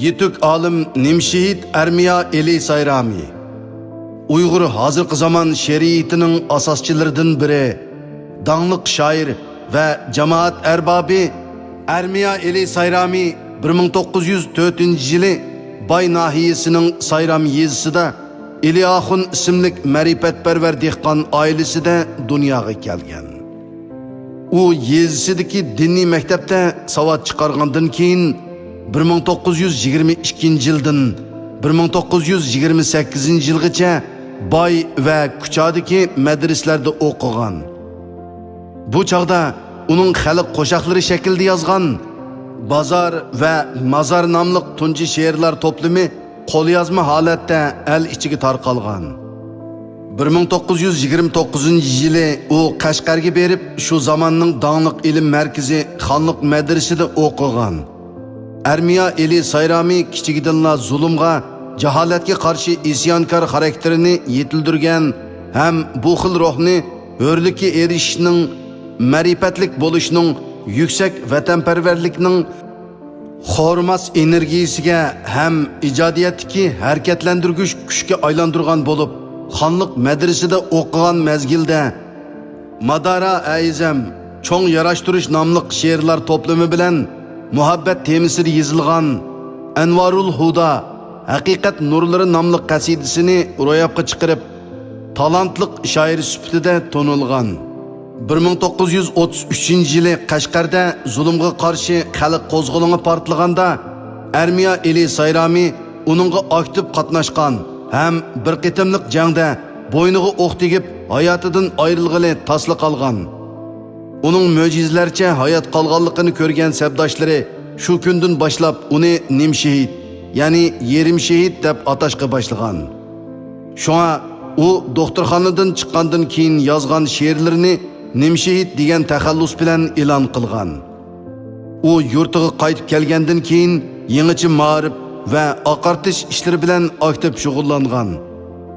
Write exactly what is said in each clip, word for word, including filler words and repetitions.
يېتۈك ئالىم نىمشېھىت ئەرمىيا ئېلى سايرامى. ئۇيغۇر ھازىرقى زامان شېئىرىيىتىنىڭ ئاساسچىلىرىدىن بىرى، داڭلىق شائىر ۋە جامائەت ئەربابى ئەرمىيا ئېلى سايرامى بىر مىڭ توققۇز يۈز تۆتىنچى يىلى باي ناھىيەسىنىڭ سايرام يېزىسىدا ئېلى ئاخۇن ئىسىملىك مەرىپەتپەرۋەر دېھقان ئائىلىسىدە دۇنياغا كەلگەن. ئۇ يېزىسىدىكى دىنىي مەكتەپتە ساۋات چىقارغاندىن كېيىن، بىر مىڭ توققۇز يۈز يىگىرمە ئىككىنچى يىلدىن بىر مىڭ توققۇز يۈز يىگىرمە سەككىزىنچى يىلغىچە باي ۋە كۇچادىكى مەدرىسىلەردە ئوقۇغان. بۇ چاغدا ئۇنىڭ خەلق قوشاقلىرى شەكلىدە يازغان بازار ۋە مازار ناملىق تۇنجى شېئىرلار توپلىمى قوليازما ھالەتتە ئەل ئىچىگە تارقالغان. بىر مىڭ توققۇز يۈز يىگىرمە توققۇزىنچى يىلى ئۇ قەشقەرگە بېرىپ، شۇ زاماننىڭ داڭلىق ئىلىم مەركىزى خانلىق مەدرىسىدە ئوقۇغان. ئەرمىيا ئېلى سايرامى كىچىكىدىنلا زۇلۇمغا، جاھالەتكە قارشى ئىسيانكار خاراكتېرىنى يېتىلدۈرگەن ھەم بۇ خىل روھنى ھۆرلۈككە ئېرىشىشنىڭ، مەرىپەتلىك بولۇشنىڭ، يۈكسەك ۋەتەنپەرۋەرلىكنىڭ خورىماس ئېنېرگىيىسىگە ھەم ئىجادىيەتتىكى ھەرىكەتلەندۈرگۈچ كۈچكە ئايلاندۇرغان بولۇپ، خانلىق مەدرىسىدە ئوقۇغان مەزگىلدە مادارا ئەيزەم، چوڭ ياراشتۇرۇش ناملىق شېئىرلار توپلىمى بىلەن مۇھەببەت تېمىسىدا يېزىلغان ئەنۋارۇل ھۇدا، ھەقىقەت نۇرلىرى ناملىق قەسىدىسىنى روياپقا چىقىرىپ، تالانتلىق شائىر سۈپىتىدە تونۇلغان. بىر مىڭ توققۇز يۈز ئوتتۇز ئۈچىنچى يىلى قەشقەردە زۇلۇمغا قارشى خەلق قوزغىلىڭى پارتلىغاندا، ئەرمىيا ئېلى سايرامى ئۇنىڭغا ئاكتىپ قاتناشقان ھەم بىر قېتىملىق جەڭدە بوينىغا ئوق تېگىپ، ھاياتىدىن ئايرىلغىلى تاسلا قالغان. ئۇنىڭ مۆجىزىلەرچە ھايات قالغانلىقىنى كۆرگەن سەپداشلىرى شۇ كۈندىن باشلاپ ئۇنى نىمشېھىت، يەنى يېرىم شېھىت دەپ ئاتاشقا باشلىغان. شۇڭا ئۇ دوختۇرخانىدىن چىققاندىن كېيىن يازغان شېئىرلىرىنى نىمشېھىت دېگەن تەخەللۇس بىلەن ئېلان قىلغان. ئۇ يۇرتىغا قايتىپ كەلگەندىن كېيىن يېڭىچە مائارىپ ۋە ئاقارتىش ئىشلىرى بىلەن ئاكتىپ شۇغۇللانغان.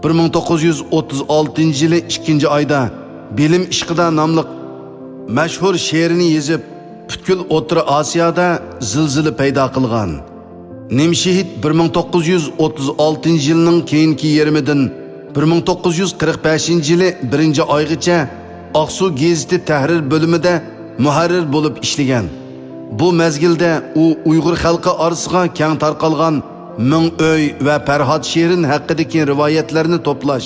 بىر مىڭ توققۇز يۈز ئوتتۇز ئالتىنچى يىلى ئىككىنچى ئايدا بىلىم ئىشقىدا ناملىق مەشھۇر شېئىرىنى يېزىپ، پۈتكۈل ئوتتۇرا ئاسىيادا زىلزىلە پەيدا قىلغان. نىمشېھىت بىر مىڭ توققۇز يۈز ئوتتۇز ئالتىنچى يىلنىڭ كېيىنكى يېرىمىدىن بىر مىڭ توققۇز يۈز قىرىق بەشىنچى يىلى بىرىنچى ئايغىچە ئاقسۇ گېزىتى تەھرىر بۆلۈمىدە مۇھەررىر بولۇپ ئىشلىگەن. بۇ مەزگىلدە ئۇ ئۇيغۇر خەلقى ئارىسىغا كەڭ تارقالغان مىڭ ئۆي ۋە پەرھات شېرىن ھەققىدىكى رىۋايەتلەرنى توپلاش،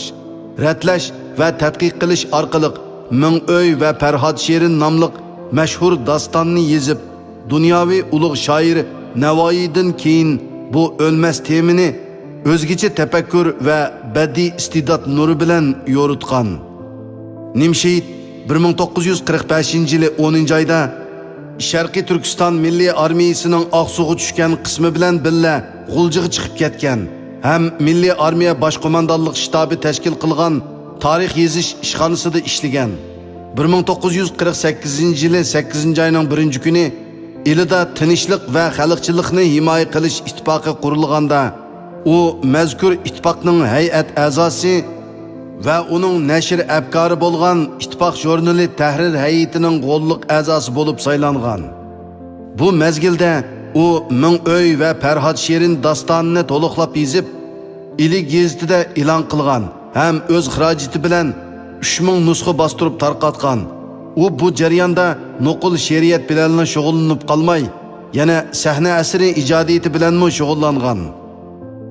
رەتلەش ۋە تەتقىق قىلىش ئارقىلىق مىڭ ئۆي ۋە پەرھات شېرىن ناملىق مەشھۇر داستاننى يېزىپ، دۇنياۋى ئۇلۇغ شائىر نەۋائىدىن كېيىن بۇ ئۆلمەس تېمىنى ئۆزگىچە تەپەككۇر ۋە بەدىئىي ئىستېدات نۇرى بىلەن يورۇتقان. نىمشېھىت بىر مىڭ توققۇز يۈز قىرىق بەشىنچى يىلى ئونىنچى ئايدا شەرقىي تۈركىستان مىللىي ئارمىيىسىنىڭ ئاقسۇغا چۈشكەن قىسمى بىلەن بىللە غۇلجىغا چىقىپ كەتكەن ھەم مىللىي ئارمىيە باش قوماندانلىق شتابى تەشكىل قىلغان تارىخ يېزىش ئىشخانىسىدا ئىشلىگەن. بىر مىڭ توققۇز يۈز قىرىق سەككىزىنچى يىلى سەككىزىنچى ئاينىڭ بىرىنچى كۈنى ئىلىدا تىنچلىق ۋە خەلقچىللىقنى ھىمايە قىلىش ئىتتىپاقى قۇرۇلغاندا، ئۇ مەزكۇر ئىتتىپاقنىڭ ھەيئەت ئەزاسى ۋە ئۇنىڭ نەشر ئەپكارى بولغان ئىتتىپاق ژۇرنىلى تەھرىر ھەيئىتىنىڭ غوللۇق ئەزاسى بولۇپ سايلانغان. بۇ مەزگىلدە ئۇ مىڭ ئۆي ۋە پەرھات شېرىن داستانىنى تولۇقلاپ يېزىپ، ئىلى گېزىتىدە ئېلان قىلغان ھەم ئۆز خىراجىتى بىلەن ئۈچ مىڭ نۇسخا باستۇرۇپ تارقاتقان. ئۇ بۇ جەرياندا نوقۇل شېئىرىيەت بىلەنلا شۇغۇللىنىپ قالماي، يەنە سەھنە ئەسىرى ئىجادىيىتى بىلەنمۇ شۇغۇللانغان.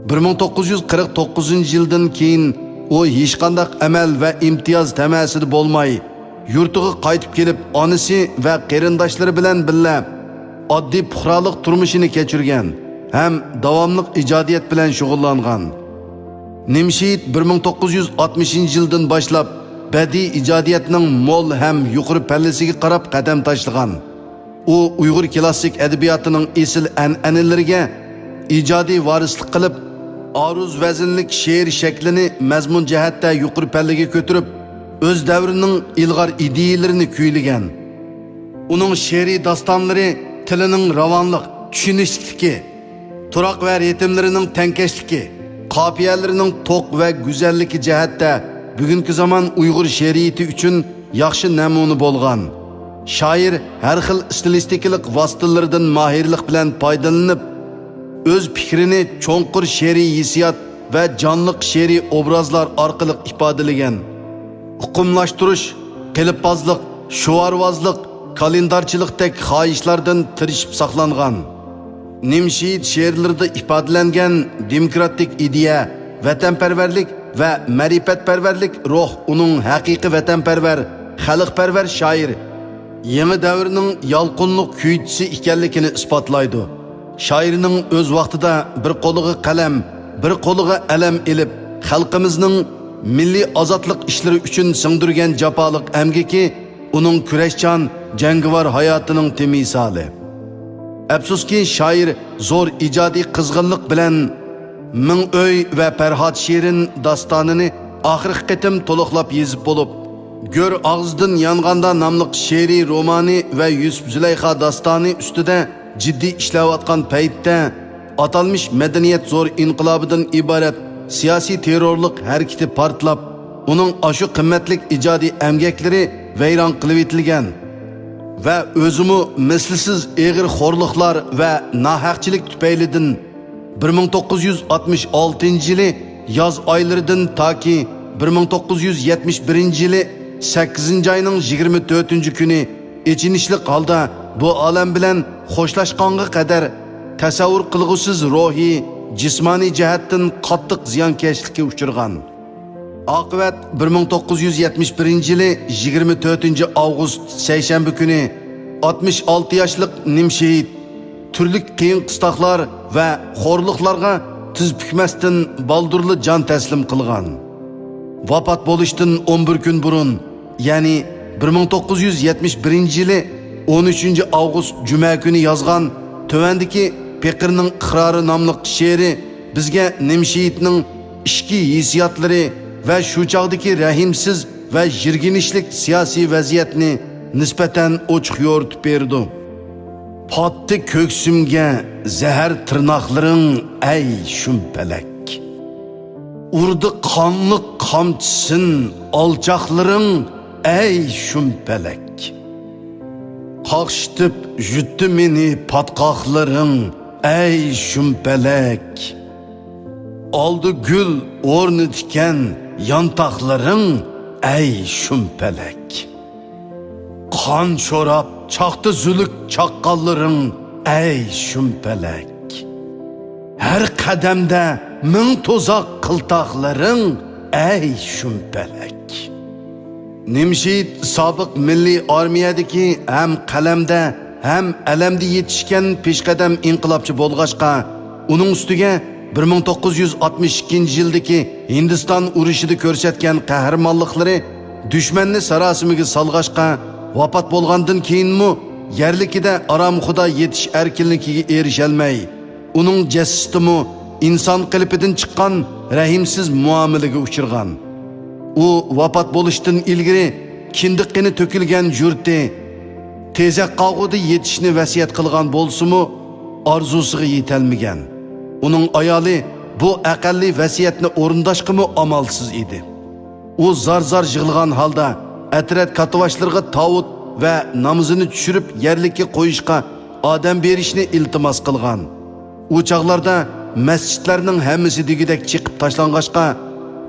بىر مىڭ توققۇز يۈز قىرىق توققۇزىنچى يىلدىن كېيىن ئۇ ھېچقانداق ئەمەل ۋە ئىمتىياز تەمەسىدە بولماي، يۇرتىغا قايتىپ كېلىپ، ئانىسى ۋە قېرىنداشلىرى بىلەن بىللە ئاددىي پۇقرالىق تۇرمۇشىنى كەچۈرگەن ھەم داۋاملىق ئىجادىيەت بىلەن شۇغۇللانغان. نىمشېھىت بىر مىڭ توققۇز يۈز ئاتمىشىنچى يىلدىن باشلاپ بەدىئىي ئىجادىيەتنىڭ مول ھەم يۇقىرى پەللىسىگە قاراپ قەدەم تاشلىغان. ئۇ ئۇيغۇر كلاسسىك ئەدەبىياتىنىڭ ئېسىل ئەنئەنىلىرىگە، ئىجادىي ۋارىسلىق قىلىپ، ئارۇز ۋەزىنلىك شېئىر شەكلىنى مەزمۇن جەھەتتە يۇقىرى پەللىگە كۆتۈرۈپ، ئۆز دەۋرىنىڭ ئىلغار ئىدىيەلىرىنى كۈيلىگەن. ئۇنىڭ شېئىرىي داستانلىرى تىلىنىڭ راۋانلىق، چۈشىنىشلىكلىكى، تۇراق ۋە رىتىملىرىنىڭ تەڭكەشلىكى، قاپىيەلىرىنىڭ توق ۋە گۈزەللىكى جەھەتتە بۈگۈنكى زامان ئۇيغۇر شېئىرىيىتى ئۈچۈن ياخشى نەمۇنە بولغان. شائىر ھەر خىل ئىستىلىستىكىلىق ۋاسىتىلىرىدىن ماھىرلىق بىلەن پايدىلىنىپ، ئۆز پىكرىنى چوڭقۇر شېئىرىي ھېسسىيات ۋە جانلىق شېئىرىي ئوبرازلار ئارقىلىق ئىپادىلىگەن. ئۇقۇملاشتۇرۇش، قېلىپبازلىق، شوئارۋازلىق، كالېندارچىلىقتەك خاھىشلاردىن تىرىشىپ ساقلانغان. نىمشېھىت شېئىرلىرىدا ئىپادىلەنگەن دېموكراتىك ئىدىيە، ۋەتەنپەرۋەرلىك ۋە مەرىپەتپەرۋەرلىك روھ ئۇنىڭ ھەقىقىي ۋەتەنپەرۋەر، خەلقپەرۋەر شائىر، يېڭى دەۋرنىڭ يالقۇنلۇق كۈيچىسى ئىكەنلىكىنى ئىسپاتلايدۇ. شائىرنىڭ ئۆز ۋاقتىدا بىر قولىغا قەلەم، بىر قولىغا ئەلەم ئېلىپ، خەلقىمىزنىڭ مىللىي ئازادلىق ئىشلىرى ئۈچۈن سىڭدۈرگەن جاپالىق ئەمگىكى ئۇنىڭ كۈرەشچان، جەڭگىۋار ھاياتىنىڭ تىمسالى. ئەپسۇسكى، شائىر زور ئىجادىي قىزغىنلىق بىلەن مىڭ ئۆي ۋە پەرھات شېرىن داستانىنى ئاخىرقى قېتىم تولۇقلاپ يېزىپ بولۇپ، گۆر ئاغزىدىن يانغاندا ناملىق شېئىرىي رومانى ۋە يۈسۈپ زۇلەيخا داستانى ئۈستىدە جىددىي ئىشلەۋاتقان پەيتتە، ئاتالمىش مەدەنىيەت زور ئىنقىلابىدىن ئىبارەت سىياسىي تېررورلۇق ھەرىكىتى پارتلاپ، ئۇنىڭ ئاشۇ قىممەتلىك ئىجادىي ئەمگەكلىرى ۋەيران قىلىۋېتىلگەن ۋە ئۆزىمۇ مىسلىسىز ئېغىر خورلۇقلار ۋە ناھەقچىلىك تۈپەيلىدىن بىر مىڭ توققۇز يۈز ئاتمىش ئالتىنچى يىلى ياز ئايلىرىدىن تاكى بىر مىڭ توققۇز يۈز يەتمىش بىرىنچى يىلى سەككىزىنچى ئاينىڭ يىگىرمە تۆتىنچى كۈنى ئېچىنىشلىق ھالدا بۇ ئالەم بىلەن خوشلاشقانغا قەدەر تەسەۋۋۇر قىلغۇسىز روھىي، جىسمانىي جەھەتتىن قاتتىق زىيانكەشلىككە ئۇچرىغان. ئاقىۋەت بىر مىڭ توققۇز يۈز يەتمىش بىرىنچى يىلى يىگىرمە تۆتىنچى ئاۋغۇست سەيشەنبە كۈنى ئاتمىش ئالتە ياشلىق نىمشېھىت تۈرلۈك قىيىن قىستاقلار ۋە خورلۇقلارغا تىز پۈكمەستىن بالدۇرلا جان تەسلىم قىلغان. ۋاپات بولۇشتىن ئون بىر كۈن بۇرۇن، يەنى بىر مىڭ توققۇز يۈز يەتمىش بىرىنچى يىلى ئون ئۈچىنچى ئاۋغۇست جۈمە كۈنى يازغان تۆۋەندىكى پېقىرنىڭ ئىقرارى ناملىق شېئىرى بىزگە نىمشېھىتنىڭ ئىچكى ھېسسىياتلىرى ۋە شۇ چاغدىكى رەھىمسىز ۋە يىرگىنچلىك سىياسىي ۋەزىيەتنى نىسبەتەن ئوچۇق يورۇتۇپ بېرىدۇ. پاتتى كۆكسۈمگە زەھەر تىرناقلىرىڭ، ئەي شۇمپەلەك. ئۇردى قانلىق قامچىسىن ئالچاقلىرىڭ، ئەي شۇمپەلەك. قاقشىتىپ يۇتتى مېنى پاتقاقلىرىڭ، ئەي شۇمپەلەك. ئالدى گۈل ئورنىتىكەن يانتاقلىرىڭ، ئەي شۇمپەلەك. قان شوراپ چاقتى زۈلۈك چاققانلىرىڭ، ئەي شۇمپەلەك. ھەر قەدەمدە مىڭ تۇزاق قىلتاقلىرىڭ، ئەي شۇمپەلەك. نىمشېھىت سابىق مىللىي ئارمىيەدىكى ھەم قەلەمدە، ھەم ئەلەمدە يېتىشكەن پېشقەدەم ئىنقىلابچى بولغاچقا، ئۇنىڭ ئۈستىگە بىر مىڭ توققۇز يۈز ئاتمىش ئىككىنچى يىلدىكى ھىندىستان ئۇرۇشىدا كۆرسەتكەن قەھرىمانلىقلىرى دۈشمەننى ساراسىمىگە سالغاچقا، ۋاپات بولغاندىن كېيىنمۇ يەرلىكىدە ئارامخۇدا يېتىش ئەركىنلىكىگە ئېرىشەلمەي، ئۇنىڭ جەسىتىمۇ ئىنسان قېلىپىدىن چىققان رەھىمسىز مۇئامىلىگە ئۇچرىغان. ئۇ ۋاپات بولۇشتىن ئىلگىرى كىندىك قېنى تۆكۈلگەن يۇرتى تېزەك قاغۇدا يېتىشنى ۋەسىيەت قىلغان بولسىمۇ، ئارزۇسىغا يېتەلمىگەن. ئۇنىڭ ئايالى بۇ ئەقەللىي ۋەسىيەتنى ئورۇنداشقىمۇ ئامالسىز ئىدى. ئۇ زار-زار يىغلىغان ھالدا ئەترەت كاتتىباشلىرىغا تاۋۇت ۋە نامىزىنى چۈشۈرۈپ يەرلىككە قويۇشقا ئادەم بېرىشنى ئىلتىماس قىلغان. ئۇ چاغلاردا مەسچىتلەرنىڭ ھەممىسى دېگۈدەك چېقىپ تاشلانغاچقا،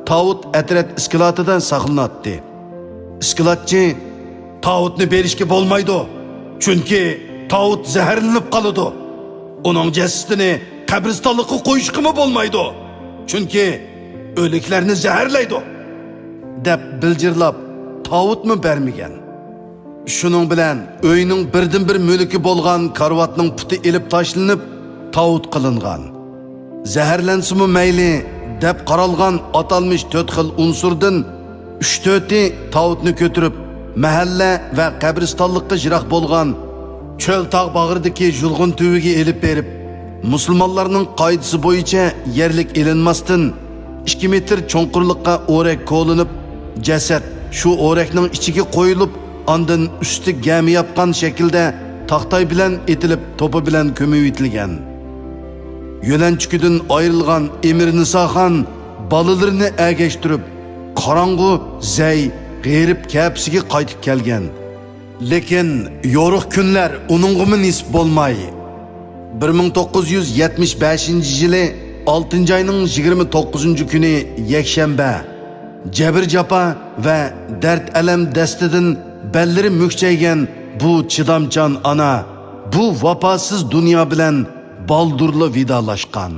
تاۋۇت ئەترەت ئىسكىلاتىدا ساقلىناتتى. ئىسكىلاتچى: «تاۋۇتنى بېرىشكە بولمايدۇ، چۈنكى تاۋۇت زەھەرلىنىپ قالىدۇ. ئۇنىڭ جەسىتىنى قەبرىستانلىققا قويۇشقىمۇ بولمايدۇ، چۈنكى ئۆلۈكلەرنى زەھەرلەيدۇ» دەپ بىلجىرلاپ، تاۋۇتمۇ بەرمىگەن. شۇنىڭ بىلەن ئۆينىڭ بىردىنبىر مۈلكى بولغان كارىۋاتنىڭ پۇتى ئېلىپ تاشلىنىپ، تاۋۇت قىلىنغان. زەھەرلەنسىمۇ مەيلى دەپ قارالغان ئاتالمىش تۆت خىل ئۇنسۇردىن ئۈچ-تۆتى تاۋۇتنى كۆتۈرۈپ، مەھەللە ۋە قەبرىستانلىققا يىراق بولغان چۆل تاغ باغرىدىكى يۇلغۇن تۈۋىگە ئېلىپ بېرىپ، مۇسۇلمانلارنىڭ قائىدىسى بويىچە يەرلىك ئېلىنماستىن، ئىككى مېتىر چوڭقۇرلۇققا ئورەك كولىنىپ، جەسەت شۇ ئورەكنىڭ ئىچىگە قويۇلۇپ، ئاندىن ئۈستى گەمە ياپقان شەكىلدە تاختاي بىلەن ئېتىلىپ، توپا بىلەن كۆمۈۋېتىلگەن. يۆلەنچۈكىدىن ئايرىلغان ئېمىرنىساخان بالىلىرىنى ئەگەشتۈرۈپ، قاراڭغۇ زەي غېرىب كەپىسىگە قايتىپ كەلگەن. لېكىن يورۇق كۈنلەر ئۇنىڭغىمۇ نېسىپ بولماي، بىر مىڭ توققۇز يۈز يەتمىش بەشىنچى يىلى ئالتىنچى ئاينىڭ يىگىرمە توققۇزىنچى كۈنى يەكشەنبە. جەبىر-جاپا ۋە دەرد-ئەلەم دەستىدىن بەللىرى مۈكچەيگەن بۇ چىدامچان ئانا بۇ ۋاپاسىز دۇنيا بىلەن بالدۇرلا ۋىدالاشقان.